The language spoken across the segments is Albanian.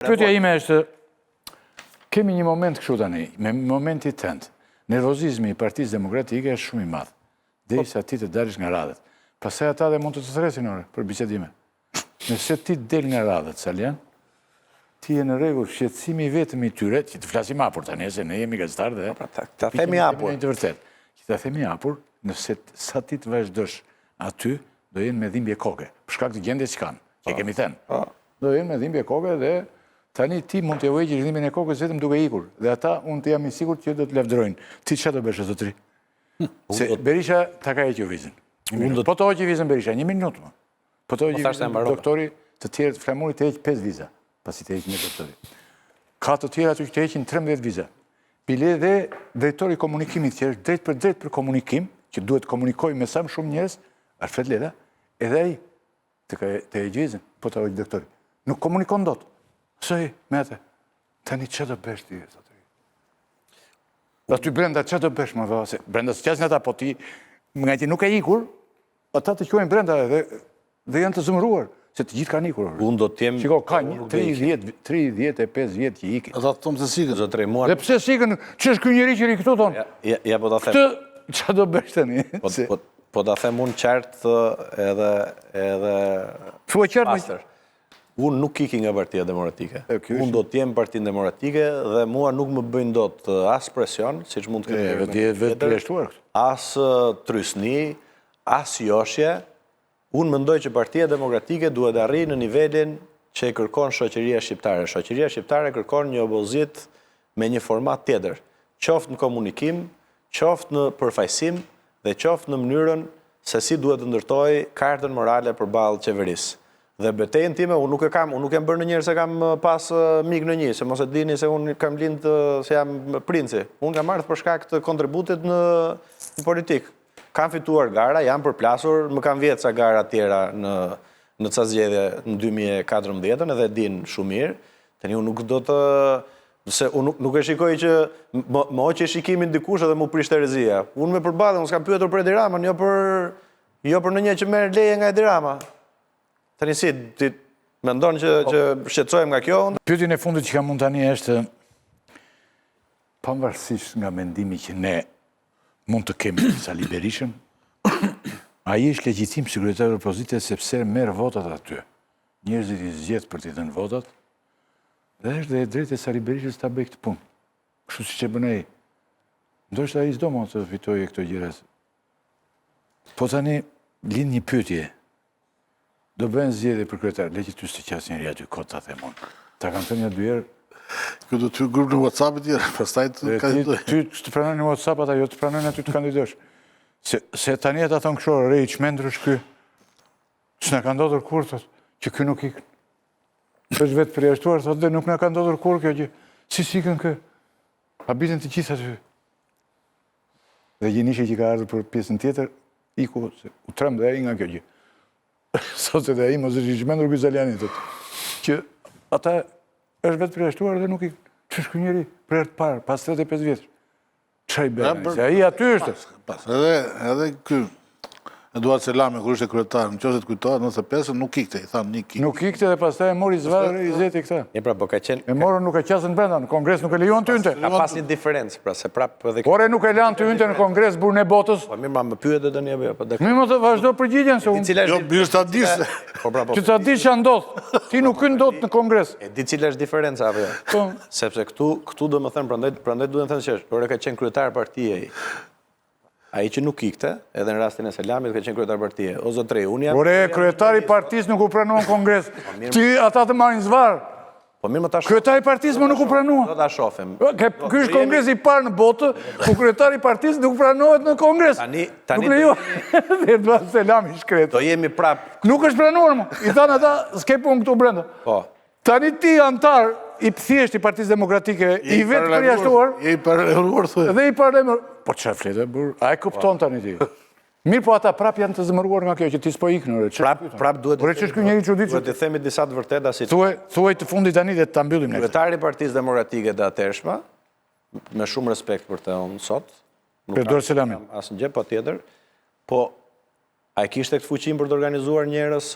Pyetja ime është, kemi një moment kështu tani, me momenti tënd. Nervozizmi i Partisë Demokratike është shumë i madh, derisa ti të dalësh nga radhët. Pastaj ata dhe mund të të thërrasin ore për bisedime. Nëse ti del nga radhët, Salian, ti je në rregull, shqetësimi i vetëm i tyre, që të flasim hapur tani, se ne jemi gazetarë dhe po, pra, ta themi hapur. Të vërtetë. Që ta themi hapur, nëse sa ti të vazhdosh aty, do jenë me dhimbje koke, për shkak të gjendjes që kanë, që e kemi thënë. Po. Do jenë me dhimbje koke dhe tani ti mund t'ia heqësh dhimbjen e kokës vetëm duke ikur. Dhe ata unë të jam i sigurt që do të lavdërojnë. Ti çfarë do bësh zotëri? Se Berisha ta ka hequr vizën. Po të hoqi vizën Berisha, një minutë më. Po të hoqi po vizën doktori, të tjerët Flamuri të heq 5 viza, pasi të heq një doktori. Ka të tjerë aty që të heqin 13 viza. Bile dhe drejtori i komunikimit që është drejtpërdrejt për komunikim, që duhet të komunikojë me sa më shumë njerëz, Alfred Lela, edhe ai Të ka të heq vizën, po ta hoqi doktori. Nuk komunikon dot. Së me atë. Tani ça do bësh ti, zotëri? Aty brenda ça do bësh, më vëlla, se brenda s'të qasin ata, po ti, nga që nuk ke ikur, ata të quajnë brenda dhe, dhe janë të zemëruar, se të gjithë kanë ikur. Unë do të jem... Shiko, ka një 30, 35 vjet që ikin. Ata të thonë pse s'ikën. Zotëri, mua... Dhe pse s'ikën, që është ky njeri që rri këtu, thonë? Ja, ja, po ta them. Këtë, ça do bësh tani? Po, po, Po ta them unë qartë edhe edhe Thuaj qartë pastër. Unë nuk iki nga Partia Demokratike. Unë do të jem Partinë Demokratike dhe mua nuk më bëjnë dot as presion, siç mund të ketë bërë. Je vetëpërjashtuar këtu. As trysni, as joshje. Unë mendoj që Partia Demokratike duhet të arrijë në nivelin që e kërkon shoqëria shqiptare. Shoqëria shqiptare kërkon një opozitë me një format tjetër, qoftë në komunikim, qoftë në përfaqësim dhe qoftë në mënyrën se si duhet të ndërtojë kartën morale përballë qeverisë. Dhe betejën time unë nuk e kam, unë nuk jam bërë ndonjëherë se kam pas mik ndonjë, se mos e dini se unë kam lind se jam princi. Unë kam ardhur për shkak të kontributit në në politikë. Kam fituar gara, jam përplasur, më kanë vjedhë ca gara tjera në në ca zgjedhje në 2014-ën edhe e dinë shumë mirë. Tani unë nuk do të Se unë nuk, nuk e shikoj që më, më hoqi shikimin dikush edhe m'u prish terezia. Unë me përballje, unë s'kam pyetur për Edi Ramën, jo për jo për ndonjë që merr leje nga Edi Rama. Tani si ti mendon që po. që shqetësohem nga kjo? Unë... Pyetjen e fundit që kam unë tani është pavarësisht nga mendimi që ne mund të kemi për Sali Berishën, ai është legjitim si kryetar opozite sepse merr votat aty. Njerëzit i zgjedh për t'i dhënë votat, Dhe është dhe e drejtë e Sali Berishës ta bëjë këtë punë. Kështu siç e bën ai. Ndoshta ai s'do më të fitojë këto gjëra. Po tani lind një pyetje. Do bëhen zgjedhje për kryetar, le që ty s'të qas njeri aty kot ta them unë. Ta kam thënë një dy herë. Kjo do të hyjë grup në WhatsApp e tjera, pastaj të kandidoj. Ty të pranojnë në WhatsApp ata, jo të pranojnë aty të kandidosh. Se, se tani ata thonë kështu, re i çmendur është ky. S'na ka ndodhur kurrë, thotë, që ky nuk ikën. Është vetëpërjashtuar, thotë, dhe nuk na ka ndodhur kurrë kjo gjë. Si s'ikën ky? Habiten të gjithë aty. Dhe Gjinishi që ka ardhur për pjesën tjetër, iku, se u tremb dhe ai nga kjo gjë. Thotë dhe ai, mos është i çmendur ky Salianji, thotë. Që ata është vetëpërjashtuar dhe nuk ikën. Ç'është ky njeri për herë të parë, pas 35 vjetësh. Ça i bën, se ai aty është. Pas, edhe, edhe ky, Eduard Selami, kur ishte kryetar, në qoftë se të kujtohet, 95 nuk ikte, i thanë një ikte. Nuk ikte dhe pastaj e mori zvarrë Izeti këtë. E pra, po ka qenë... E morën nuk e qasën brenda, në kongres nuk e lejuan të hynte. Ka pas një diferencë, pra, se prap edhe... Ore nuk e lanë të hynte në kongres burrin e botës. Po mirë, ma më pyet edhe një apo jo, Mirë, më të vazhdo përgjigjen se unë... Jo, mirë ta dish. Po pra, po. Që ta dish ça ndodh. Ti nuk hyn dot në kongres. E di cila është diferenca apo jo? Po. Sepse këtu, këtu domethënë, prandaj, prandaj duhet thënë që është, ore ka qenë kryetar partie ai. Ai që nuk ikte, edhe në rastin e Selamit ka qenë kryetar partie. O zotëri, unë jam Ore, kryetari i partisë nuk u pranua në kongres. Po, Ti ata të marrin zvarrë. Po mirë më tash. Kryetari i partisë më nuk u pranua. Do ta shohim. Ky është kongresi i parë në botë ku kryetari i partisë nuk pranohet në kongres. Tani tani nuk lejohet. Dhe Eduard Selami i shkretë. Do jemi prap. Nuk është pranuar më. I thanë ata, s'ke punë këtu brenda. Po. Tani ti anëtar i thjeshtë i Partisë Demokratike, i vetëpërjashtuar. I paralajmëruar thuaj. Dhe i paralajmëruar. Po çfarë flet burrë? A e kupton tani ti? Mirë po ata prap janë të zemëruar nga kjo që ti s'po ikën ore. Prap prap duhet të ç'është ky njeri çuditshëm. Duhet të themi disa të vërteta si. Thuaj, thuaj të fundit tani dhe ta mbyllim ne. Kryetari i Partisë Demokratike të atëhershme, me shumë respekt për të unë sot. Për Eduard Selamin. Asnjë gjë, patjetër. Po A e kishte këtë fuqinë për të organizuar njerëz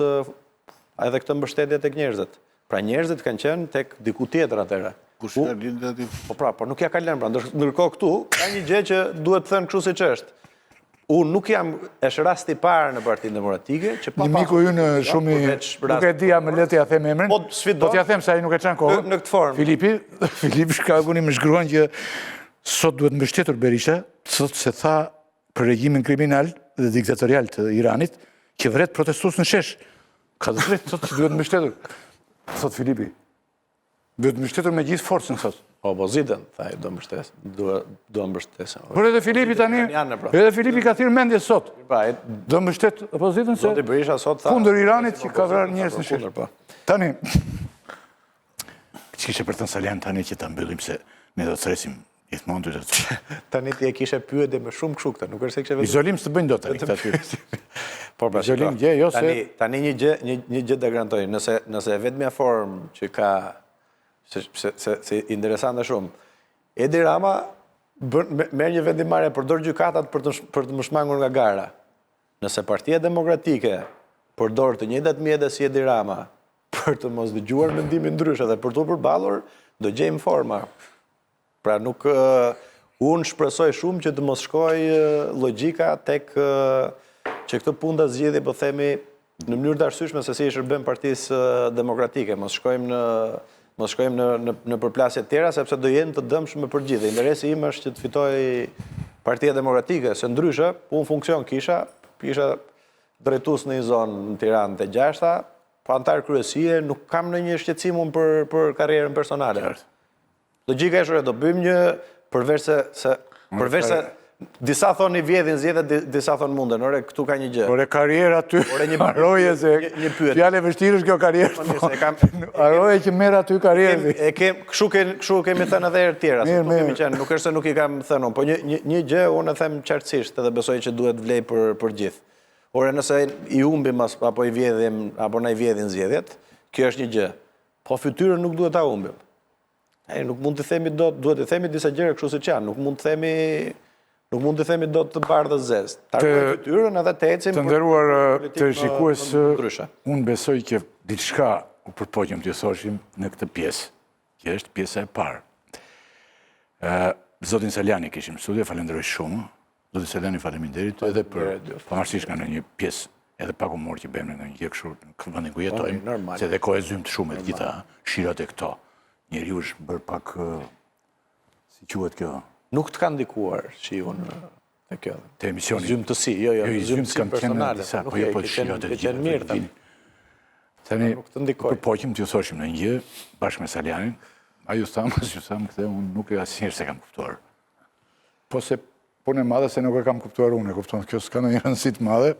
edhe këtë mbështetje tek njerëzit? Pra njerëzit kanë qenë tek diku tjetër atëherë. Kush ka lindë aty? Po pra, po nuk ja ka lënë pra. Ndërkohë këtu ka një gjë që duhet thënë kështu siç është. Unë nuk jam, është rasti i parë në Partinë Demokratike që pa Një miku ynë shumë i nuk e di a më lë t'ia them emrin. Po sfidon. Po t'ia them se ai nuk e çan kohën. Në këtë formë. Filipi, Filip Shkaguni më shkruan që sot duhet mbështetur Berisha, sot se tha për regjimin kriminal dhe diktatorial të Iranit, që vret protestues në shesh. Ka të drejtë, thotë që duhet mbështetur. Thotë Filipi. Duhet mbështetur me gjithë forcën, thotë. Po, opozitën, tha do mbështes, do mbështes. Por edhe Filipi tani, pra. edhe Filipi ka thirrë mendje sot. Pra, do mbështet opozitën se Zoti Berisha sot tha kundër Iranit që ka vrarë njerëz në shesh. Po. Tani, ç'kishe për të thënë Salian tani që ta mbyllim se ne do të thërrasim Gjithmonë të të Tani ti e kishe pyetje me shumë kështu këtë, nuk është se kishe vetëm... Izolim s'të bëjnë dot tani këta ty. Po, pra, Izolim gjë, jo se... Tani, tani një gjë, një, një gjë të garantoj, nëse, nëse e vetmja formë që ka, se, se, se, se interesante shumë, Edi Rama bën, merr një vendimmarrje, përdor gjykatat për të, për të më shmangur nga gara. Nëse Partia Demokratike përdor të njëjtat mjete si Edi Rama për të mos dëgjuar mendimin ndryshe dhe për t'u përballur, do gjejmë forma. Pra nuk unë shpresoj shumë që të mos shkojë logjika tek që këtë punë ta zgjidhë, po themi në mënyrë të arsyeshme se si i shërben Partisë Demokratike, mos shkojmë në mos shkojmë në në në përplasje të tjera sepse do jenë të dëmshme për të gjithë. Interesi im është që të fitojë Partia Demokratike, se ndryshe unë funksion kisha, isha drejtues në një zonë në Tiranë te gjashta, po anëtar kryesie, nuk kam ndonjë shqetësim unë për për karrierën personale. Qartë. Logjika është, do bëjmë një përveç se se përveç se disa thonë i vjedhin zgjedhjet, disa thonë munden. Ore, këtu ka një gjë. Ore karrierë aty. Ore një harroje se një pyetje. Fjalë e vështirë është kjo karrierë. Po mirë, se kam harroje që merr aty karrierë. E kem, kështu kem, kështu kemi thënë edhe herë të tjera, se këtu kemi qenë, nuk është se nuk i kam thënë unë, po një një një gjë unë e them qartësisht edhe besoj që duhet vlejë për për gjithë. Ore, nëse i humbim apo i vjedhim apo na i vjedhin zgjedhjet, kjo është një gjë. Po fytyrën nuk duhet ta humbim. E nuk mund të themi dot, duhet të themi disa gjëra kështu siç janë, nuk mund të themi nuk mund të themi dot të bardhë të zezë. Ta ruajmë fytyrën edhe të ecim Të nderuar teleshikues, unë besoj që diçka u përpoqëm t'ju thoshim në këtë pjesë, që është pjesa e parë. Zotin Salianji kishim në studio, falenderoj shumë. Zotin Salianji faleminderit edhe për pavarësisht nga ndonjë pjesë edhe pak humor që bëjmë në një gjë kështu në vendin ku po, jetojmë, se edhe kohë e zymtë shumë e të gjitha shirat e këto. Njeriu është bërë pak si quhet kjo? Nuk të ka ndikuar shiu në te kjo. Te emisioni. Zymtësi, jo, jo, jo zymtësi personale. Disa, po jo, po shirat e të gjitha. Mirë, tani. Tani, nuk të ndikoi. Përpoqëm t'ju thoshim ndonjë gjë, bashkë me Salianjin, a ju thamë, a s'ju thamë këtë, unë nuk e asnjëherë s'e kam kuptuar. Po se punë e madhe se nuk e kam kuptuar unë, e kupton, kjo s'ka ndonjë rëndësi të madhe.